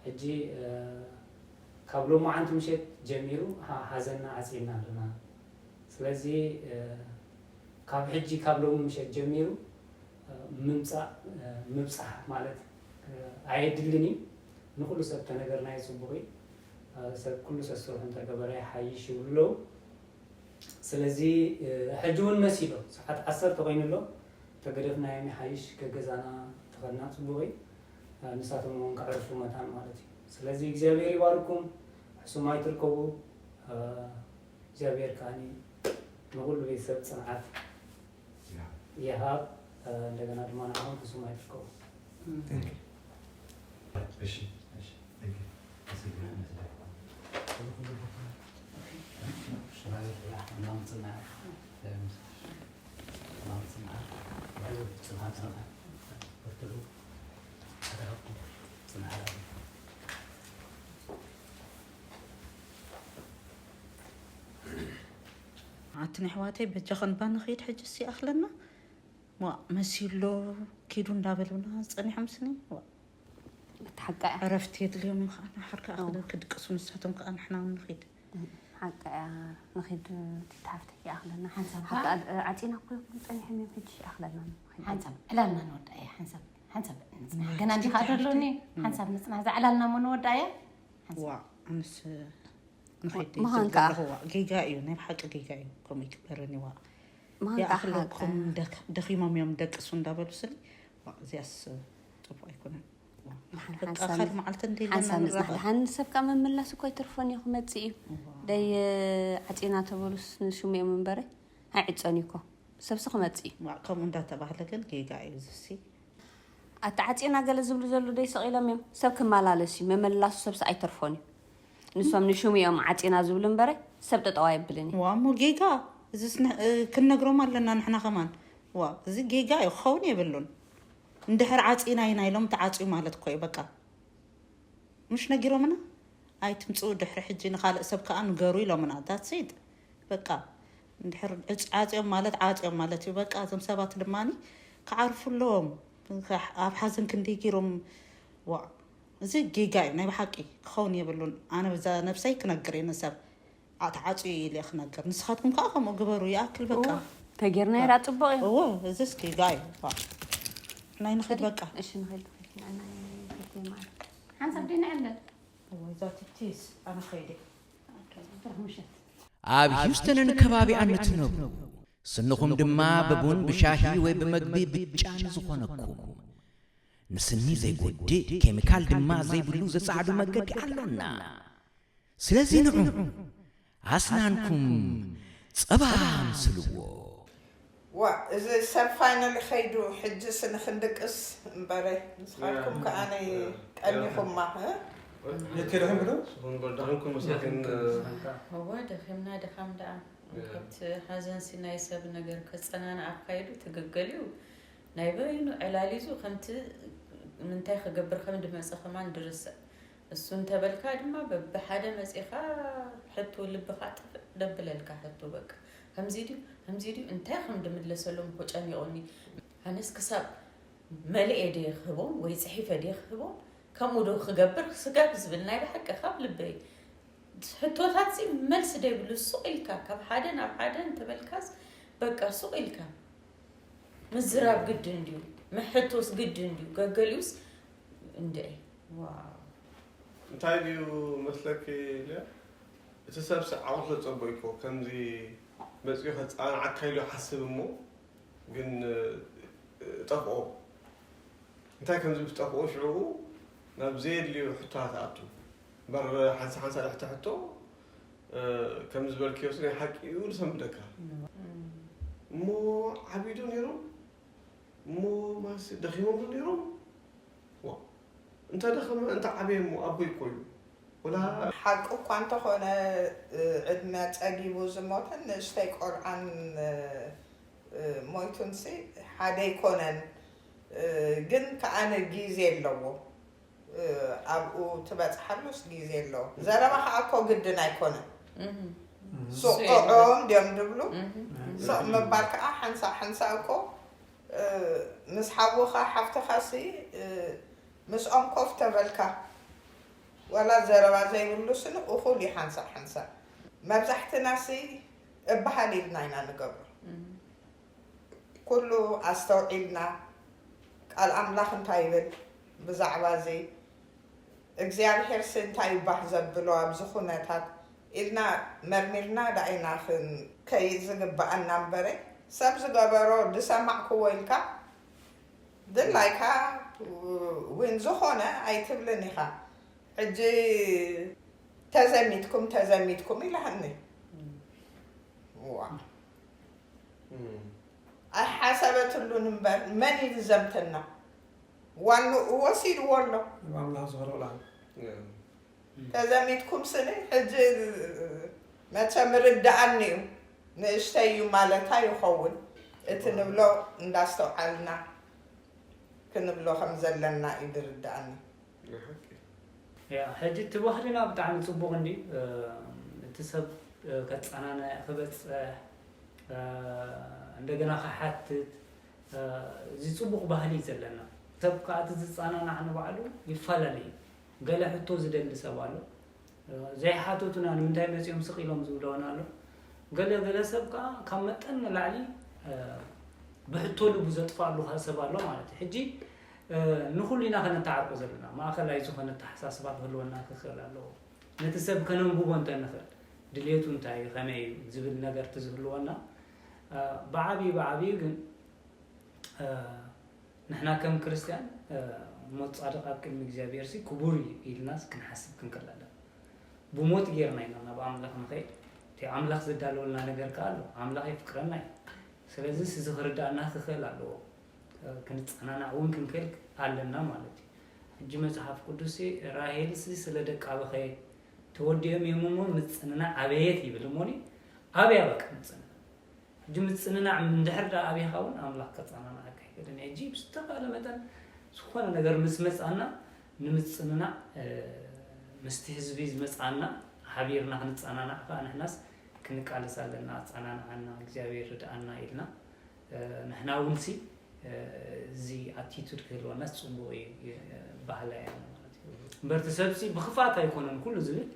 ሕጂ ካብ ሎማዓንቲ ምሸት ጀሚሩ ሓዘንና ዓፂና ኣለና ስለዚ ካብ ሕጂ ካብ ሎሚ ምሸት ጀሚሩ ምምፃእ ምብፃሕ ማለት ኣየድልን እዩ ንኩሉ ሰብ ተነገርናዮ ፅቡቅ እዩ ሰብ ኩሉ ሰብ ስርሑ እንተገበረ ይሓይሽ ይብሉ ኣለዉ ስለዚ ሕጂ እውን መሲሎ ሰዓት ዓሰርተ ኮይኑ ኣሎ ተገደፍናዮም ይሓይሽ ከገዛና ተኸድና ፅቡቅ እዩ ንሳቶም እውን ከዕርፉ መታን ማለት እዩ ስለዚ እግዚኣብሔር ይባርኩም ሕሱም ኣይትርከቡ እግዚኣብሔር ከዓኒ ንኹሉ ቤተሰብ ፅንዓት ይሃብ እንደገና ድማ ንዓኹም ሕሱም ኣይትርከቡ ኣትን ኣሕዋተይ በጃኽን ባ ንኺድ ሕጅስ ይኣኽለና ዋእ መሲሎ ኪዱ እንዳበሉና ጸኒሖም ስኒ ዋእ እቲ ሓቂ እያ ዕረፍቲ የድልዮም እዩ ከዓ ናሓር ከዓ ክደ ክድቅሱ ንሳቶም ከዓ ንሕና እውን ንኺድ ሓቂ እያ ንኺድ ቲቲ ሓፍተይ ይኣኽለና ሓንሳብ ዓፂና እኮ ይኹን ፀኒሖም እዮም ሕጂ ይኣኽለና ንኺድ ሓንሳብ ዕላልና ንወዳ እያ ሓንሳብ ሓንሳብ ንፅናሕ ገና እንዲኻ ደሎኒ ሓንሳብ ንፅናሕ እዛ ዕላልና እሞ ንወዳ እያ ሓንሳብ ዋእ ኣነስ ንኸይድ ምዃን ከዓ። ዘለኹዋ ጌጋ እዩ ናይ ብሓቂ ጌጋ እዩ ከምኡ ይግበረኒ ዋ ምዃን ከዓ ሓቂ ይኣኽለኩም ደክ- ደኺሞም እዮም ደቅሱ እንዳበሉ ስኒ ዋ እዚያስ ጥቡቅ ኣይኮነን ዋ፣ በቃ ሓንሳብ- ካልእ መዓልቲ እንደ ኢለና ሓንሳብ ንጽናሕ ንራኸብ። ደሓን ንሰብ ካብ ምምላስ እኮ ኣይተርፎን እዩ ክመጽእ እዩ ደይ ዓጺና ተበሉስ ንሽሙ እዮም እምበረ ኣይዕጸን እዩ እኮ ሰብሲ ክመጽእ እዩ ዋ፣ ከምኡ እንዳተባህለ ግን ጌጋ እዩ ዝሲ ኣተዓፂና ገለ ዝብሉ ዘለዉ ደይ ሰቕ ኢሎም እዮም። ሰብ ክመላለስ እዩ፣ መመላሱ ሰብሲ ኣይተርፎን እዩ። ንሶም ንሽሙ እዮም ዓፂና ዝብሉ እምበረ ሰብ ጠጠው ኣየብልን እዩ። ዋእ እሞ ጌጋ እዚስ ክንነግሮም ኣለና ንሕና ከማን። ዋእ እዚ ጌጋ እዩ ክኸውን የብሉን። እንድሕር ዓፂና ኢና ኢሎም ተዓፅዩ ማለት እኮ እዩ በቃ። ምሽ ነጊሮምና? ኣይትምፅኡ ድሕሪ ሕጂ ንኻልእ ሰብ ከዓ ንገሩ ኢሎምና that's it በቃ እንድሕር ዓፅዮም ማለት ዓፅዮም ማለት እዩ በቃ እዞም ሰባት ድማ ክዓርፉ ኣለዎም ኣብ ሓዘን ክንደይ ገይሮም ዋእ እዚ ጌጋ እዩ ናይ ብሓቂ ክኸውን የብሉን ኣነ በዛ ነብሰይ ክነግር እየ ንሰብ ተዓፅዩ ኢለ ክነግር ንስኻትኩም ከዓ ከምኡ ግበሩ ይኣክል በቃ ተጌርና ይራ ፅቡቅ እዩ እዎ እዚስ ጌጋ እዩ ናይ ንኽድ በቃ እሺ ንኽድ ሓንሳብ ደይ ንዕለል ወይዛ ቲቲስ ኣነ ኸይደ ኣብ ሂውስተንን ከባቢኣን ንትነብሩ ስንኹም ድማ ብቡን ብሻሂ ወይ ብመግቢ ብጫ ንዝኾነኩም ንስኒ ዘይጎድእ፣ ኬሚካል ድማ ዘይብሉ ዘጻዕዱ መገዲ ኣሎና። ስለዚ ንዑ ኣስናንኩም ጸባ ምስልዎ። ዋ፣ እዚ ሰብ ፋይናሊ ኸይዱ፣ ሕጂ ስኒ ክንድቅስ እምበረ፣ ንስኻትኩም ከኣ ናይ ቀኒኹማ። የቴ ደኺም ብሎ ዳንኩም መሳኪን። እወ፣ ደኺምና ድኻም ደኣ። ካብቲ ሓዘንሲ ናይ ሰብ ነገር ከጸናንዓካ ኢሉ ትግገል እዩ። ናይ በይኑ ዕላሊዙ ከምቲ ምንታይ ክገብር ከም ድመጸ ከማን ድርስዕ። እሱ እንተበልካ ድማ በብሓደ መጺኻ ሕቶ ልብኻ ጥፍእ ደብለልካ ሕቶ በቃ ከምዚ ድዩ ከምዚ ድዩ እንታይ ከም ድምለሰሎም እኮ ጨኒቑኒ። ኣነስ ክሳብ መሊኤ ድየ ክህቦም ወይ ጽሒፈ ድየ ክህቦም ከምኡ ዶ ክገብር ስጋብ ዝብል ናይ ብሓቂ ካብ ልበይ ሕቶታት ሲ መልሲ ደይብሉ ሱቕ ኢልካ ካብ ሓደ ናብ ሓደ እንተበልካስ በቃ ሱቕ ኢልካ ምዝራብ ግድን ድዩ ምሕቶስ ግድን ድዩ ገገሊኡስ እንድዒ ዋው እንታይ ድዩ መስለኪ ሊያ እቲ ሰብ ሲ ዓቕሉ ስለዝፀቦ እዩ እኮ ከምዚ መፂኡ ከፃንዓካ ኢሉ ይሓስብ እሞ ግን ጠፍኦ እንታይ ከምዚ ምስ ጠፍኦ ሽዑ ናብ ዘየድልዩ ሕቶታት ኣቱ እምበር ሓንሳ ሓንሳ ድሕቲ ሕቶ ከም ዝበልክዮ ሲ ናይ ሓቂ እዩ ዝሰንብደካ እሞ ዓብዩ ዶ ነይሮም እሞ ማስ ደኺሞም ዶ ነይሮም ዋ እንተ ደኸመ እንተ ዓበየ እሞ ኣቦይ እኮ እዩ ወላ ሓቂ እኳ እንተኾነ ዕድመ ጸጊቡ ዝሞተን ንእሽተይ ቆልዓን ሞይቱንሲ ሓደ ኣይኮነን ግን ከኣ ግዜ ኣለዎ ኣብኡ ትበጽሓሉስ ግዜ ኣሎ። ዘረባኻ እኮ ግድን ኣይኮነን። ስቆዖም ድዮም ድብሉ። ስቕ ምባል ከዓ ሓንሳእ ሓንሳእ እኮ ምስ ሓውኻ ሓፍትኻሲ ምስኦም ኮፍ ተበልካ ዋላ ዘረባ ዘይብሉ ስኒ እኹል እዩ ሓንሳእ ሓንሳእ። መብዛሕትናሲ እበሃል ኢልና ኢና ንገብሮ። ኩሉ ኣስተውዒልና ቃል ኣምላኽ እንታይ ይብል ብዛዕባ እዚ እግዚኣብሔር ሲ እንታይ ይባህ ዘብሎ ኣብዚ ኩነታት ኢልና መርሚርና ዳኢና ክንከይድ ዝግበኣና እምበረ ሰብ ዝገበሮ ድሰማዕክዎ ኢልካ ድላይካ ዊን ዝኾነ ኣይትብልን ኢኻ ሕጂ ተዘሚትኩም ተዘሚትኩም ኢላሃኒ ዋ ኣይሓሰበትሉን እምበር መን እዩ ዝዘምተና ዋንኡ ወሲድዎ ኣሎ ኣምላኽ ዝኸልቕላ ተዘሚትኩም ስኒ ሕጂ መቸም ርዳኣኒ እዩ ንእሽተይ እዩ ማለታ ይኸውን እቲ ንብሎ እንዳስተውዓልና ክንብሎ ከም ዘለና እዩ ዝርዳኣኒ ያ ሕጂ እቲ ባህልና ብጣዕሚ ፅቡቅ እንዲ እቲ ሰብ ከፀናንዕ ክበፅሕ እንደገና ክሓትት እዚ ፅቡቅ ባህሊ እዩ ዘለና ሰብ ከዓ እቲ ዝፀናናዕ ንባዕሉ ይፈላለ እዩ ገለ ሕቶ ዝደሊ ሰብ ኣሎ ዘይሓተቱና ንምንታይ መፂኦም ስቅ ኢሎም ዝብለወን ኣሎ ገለ ገለ ሰብ ከዓ ካብ መጠን ንላዕሊ ብሕቶ ልቡ ዘጥፍኣሉ ሰብ ኣሎ ማለት እዩ ሕጂ ንኹሉ ኢና ከነተዓርቆ ዘለና ማእኸላይ ዝኾነ ኣተሓሳስባ ክህልወና ክኽእል ኣለዎ ነቲ ሰብ ከነንብቦ እንተንኽእል ድልየቱ እንታይ እዩ ከመይ እዩ ዝብል ነገር ትዝህልወና ብዓብዩ ብዓብዩ ግን ንሕና ከም ክርስትያን ሞት ፃድቕ ኣብ ቅድሚ እግዚኣብሔር ሲ ክቡር እዩ ኢልናስ ክንሓስብ ክንክእል ኣለና ብሞት ጌርና ኢና ናብ ኣምላኽ ንኸይድ እቲ ኣምላኽ ዘዳለወልና ነገር ከዓ ኣሎ ኣምላኽ የፍቅረና እዩ ስለዚ እዚ ክርዳእና ክኽእል ኣለዎ ክንፀናናዕ እውን ክንክእል ኣለና ማለት እዩ ሕጂ መፅሓፍ ቅዱስ ራሄልሲ ስለ ደቃ በኸየት ተወዲኦም እዮም እሞ ምፅንና ኣበየት ይብል እሞኒ ኣበያ በቃ ምፅንና ሕጂ ምፅንናዕ እንድሕር ዳ ኣብኻ እውን ኣምላኽ ከፃናናዓካ ይክእልን ሕጂ ብዝተኻለ መጠን ዝኾነ ነገር ምስ መፃና ንምፅንናዕ ምስቲ ህዝቢ ዝመፃና ሓቢርና ክንፀናናዕ ከዓ ንሕናስ ክንቃለስ ኣለና ኣፀናንዓና እግዚኣብሔር ርድኣና ኢልና ንሕና እውን ሲ እዚ ኣቲቱድ ክህልወናስ ፅቡቅ እዩ ባህላ እያ ማለት እዩ እምበርቲ ሰብሲ ብክፋት ኣይኮነን ኩሉ ዝብል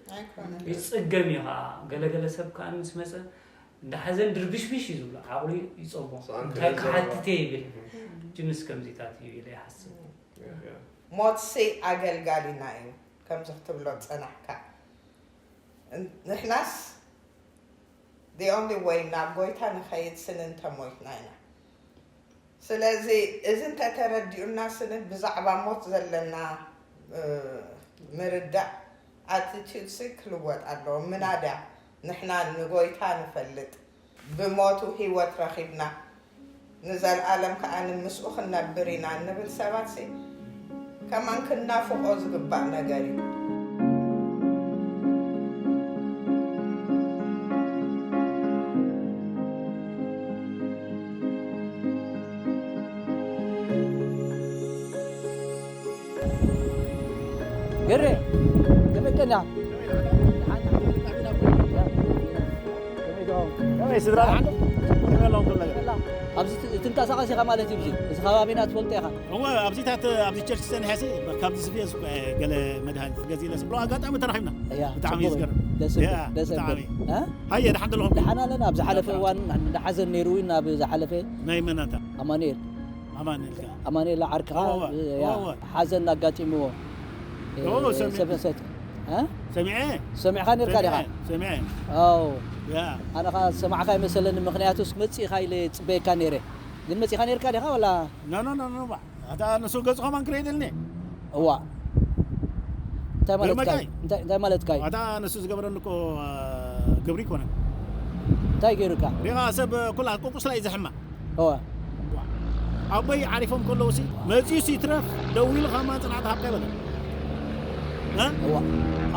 ይፅገም እዩ ከዓ ገለገለ ሰብ ከዓ ምስ መፀ እንዳ ሓዘን ድርብሽብሽ እዩ ዝብሎ ዓቕሉ ይፀቦ እንታይ ክሓትት እየ ይብል ጅንስ ከምዚታት እዩ ኢለ ይሓስብ ሞትሲ ኣገልጋሊና እዩ ከምዚ ክትብሎ ዝፀናሕካ ንሕናስ the only way ናብ ጎይታ ንኸይድ ስኒ እንተሞይትና ኢና ስለዚ እዚ እንተተረዲኡና ስኒ ብዛዕባ ሞት ዘለና ምርዳእ ኣቲቲዩድሲ ክልወጥ ኣለዎ። ምናዳ ንሕና ንጎይታ ንፈልጥ፣ ብሞቱ ህይወት ረኺብና ንዘለኣለም ከኣ ንምስኡ ክንነብር ኢና እንብል ሰባትሲ ከማን ክናፍቖ ዝግባእ ነገር እዩ። ገሬ ከመይ ቀና ስድራ ሓንዶ ኣለዎም ኩሉ ነገር ኣብዚ ትንቀሳቐስ ኢኻ ማለት እዩ። እዚ ከባቢና ትፈልጦ ኢኻ። እወ ኣብዚታት ኣብዚ ቸርች ፀኒሐ ሲ ካብዚ ስፌ ገለ መድሃኒት ገዚእለ ሲ ብሎ ኣጋጣሚ ተራኺብና። እያ ብጣዕሚ እዩ ጽቡቕ እዩ። ዝገርም። ደስ እብል፣ እያ፣ ደስ እብል። ብጣዕሚ። እ? ሃየ ደሓን ዘለኹም? ደሓን ኣለና። ኣብ ዝሓለፈ ደሓን። እዋን እንዳ ሓዘን ነይሩ ኢና። ኣብ ዝሓለፈ ናይ መን ኣንታ? ኣማኑኤል። ኣማኑኤል ከ? ኣማኑኤል ዓርክኻ እወ፣ እወ፣ ያ፣ እወ፣ እወ። ሓዘን ኣጋጢምዎ። ኦ፣ ሰሚዐ። ሰበሰት። እ? ሰሚዐ። ሰሚዕኻ ነርካ ዲኻ? ሰሚዐ፣ ሰሚዐ። ኣው። ያ። ኣነ ኸኣ ዝሰማዕካ ይመሰለኒ፣ ምኽንያቱስ መጺእኻ ኢለ ጽበየካ ነይረ። ግን መጺእኻ ነርካ ዲኻ ወላ? ኖ፣ ኖ፣ ኖ፣ ኖ፣ ባ። ኣታ ንሱ ገጹ ከማን ክርኢ ደልኒ። እዋ። እንታይ ማለትካ እዩ? ግርመካይ። እንታይ፣ እንታይ ማለትካ እዩ? ኣታ ንሱ ዝገበረኒ እኮ፣ አ፣ ግብሪ ይኮነን። እንታይ ገይሩካ? ሪኻ ሰብ ኩላ ቁቁስላ እዩ ዘሕማ። እዋ። ኣቦይ ዓሪፎም ከለዉ ሲ መጺኡ ሲ ይትረፍ ደዊሉ ከማን ጽንዓት ሃብካ ይበለ። እ? እዋ።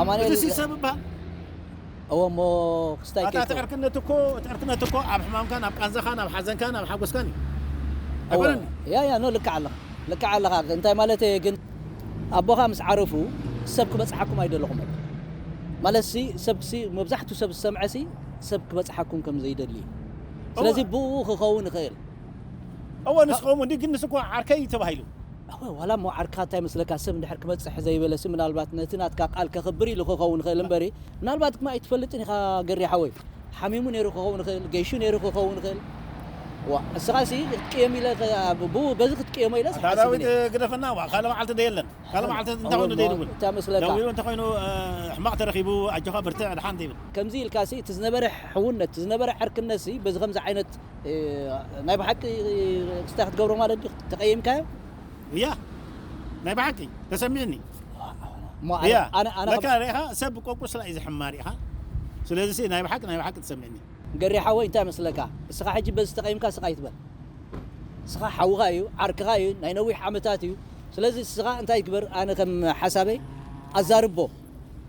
ኣማኑኤል እዚ ሲ ይብላዕ። ሰብ ይበሃል። እወ እሞ ክስታይ ኣታ ከይከውን። እቲ ዕርክነት እኮ እቲ ዕርክነት እኮ ኣብ ሕማምካን ኣብ ቃንዛኻን ኣብ ሓዘንካን ኣብ ሓጎስካን እዩ። እወ። ኣይኮነን? ያ ያ ኖ ልክዕ ኣለኻ። ልክዕ ኣለኻ። እንታይ ማለት እየ ግን ኣቦኻ ምስ ዓረፉ ሰብ ክበጽሓኩም ኣይደለኹም። ማለት ሲ ሰብ ሲ መብዛሕቱ ሰብ ዝሰምዐ ሲ ሰብ ክበጽሓኩም ከም ዘይደሊ እዩ። ስለዚ እወ። ብኡ ክኸውን ይኽእል። እወ ንስኹም እንዲ ግን ንስኮ ዓርከይ ተባሂሉ። እወ ዋላ እሞ ዓርካ እንታይ መስለካ ሰብ እንድሕር ክበጽሕ ዘይበለሲ ምናልባት ነቲ ናትካ ቃል ከኽብር ኢሉ ክኸውን ይኽእል እምበሪ ምናልባት ድማ ኣይትፈልጥን ኢኻ ገሪ ሓወይ ሓሚሙ ነይሩ ክኸውን ይኽእል ገይሹ ነይሩ ክኸውን ይኽእል ዋ እስኻ ሲ ክትቅየም ኢለ ብኡ በዚ ክትቅየሞ ኢለ ኣታ ዳዊት ግደፈና ዋ ካልእ መዓልቲ ዶ የለን ካልእ መዓልቲ እንታይ ኮይኑ ዶ ይድውል እታ መስለካ ደዊሉ እንተኮይኑ ሕማቕ ተረኺቡ ኣጆኻ በርትዕ ድሓን ዘይብል ከምዚ ኢልካ ሲ እቲ ዝነበረ ሕውነት እቲ ዝነበረ ዕርክነት ሲ በዚ ከምዚ ዓይነት ናይ ብሓቂ ክስታይ ክትገብሮ ማለት ድዩ ተቐይምካዮ እያ ናይ ብሓቂ ተሰሚዕኒ እያ ለካ ሪኢኻ ሰብ ቆቁ ስላ እዩ ዝሕማ ሪኢኻ ስለዚ ሲ ናይ ብሓቂ ናይ ብሓቂ ተሰሚዕኒ ገሬ ሓወይ እንታይ መስለካ እስኻ ሕጂ በዚ ተቐይምካ ስቕ ኣይትበል እስኻ ሓውኻ እዩ ዓርክኻ እዩ ናይ ነዊሕ ዓመታት እዩ ስለዚ እስኻ እንታይ ግበር ኣነ ከም ሓሳበይ ኣዛርቦ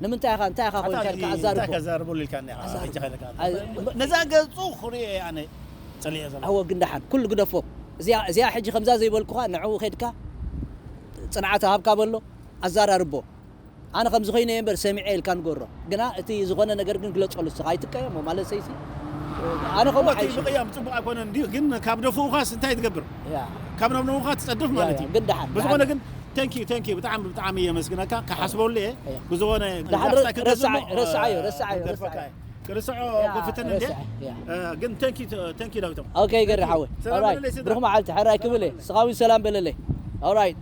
ንምንታይ ኢኻ እንታይ ኢኻ ኮይንካ ኢልካ ኣዛርቦ እንታይ ከዛርቦ ኢልካ ነዛ ገጹ ክሪኦ ኣነ ጸሊኦ ዘሎ ኣወ ግን ደሓን ኩሉ ግደፎ እዚኣ እዚኣ ሕጂ ከምዛ ዘይበልኩኻ ንዕኡ ኸድካ ጽንዓት ሃብካ በሎ ኣዛራርቦ ኣነ ከምዚ ኮይነ እየ እምበር ሰሚዐ ኢልካ ንገሮ ግና እቲ ዝኾነ ነገር ግን ግለጸሉ ስኻ ኣይትቀየሞ ማለት ሰይሲ ኣነ ከምኡ ሓይሽ ምቕያም ጽቡቕ ኣይኮነን እንዲዩ ግን ካብ ደፍኡኻስ እንታይ ትገብር ካብ ነብነውኻ ትጸድፍ ማለት እዩ ግን ደሓን ብዝኾነ ግን thank you thank you ብጣዕሚ ብጣዕሚ የመስግነካ ክሓስበሉ እየ ብዝኾነ ረስዓዮ ረስዓዮ ክርስዖ ክፍትን እንደ ግን thank you thank you ዳዊቶም okay ገሪ ሓወይ ብሩኽ መዓልቲ ሕራይ ክብል እየ ስኻዊ ሰላም በለለይ alright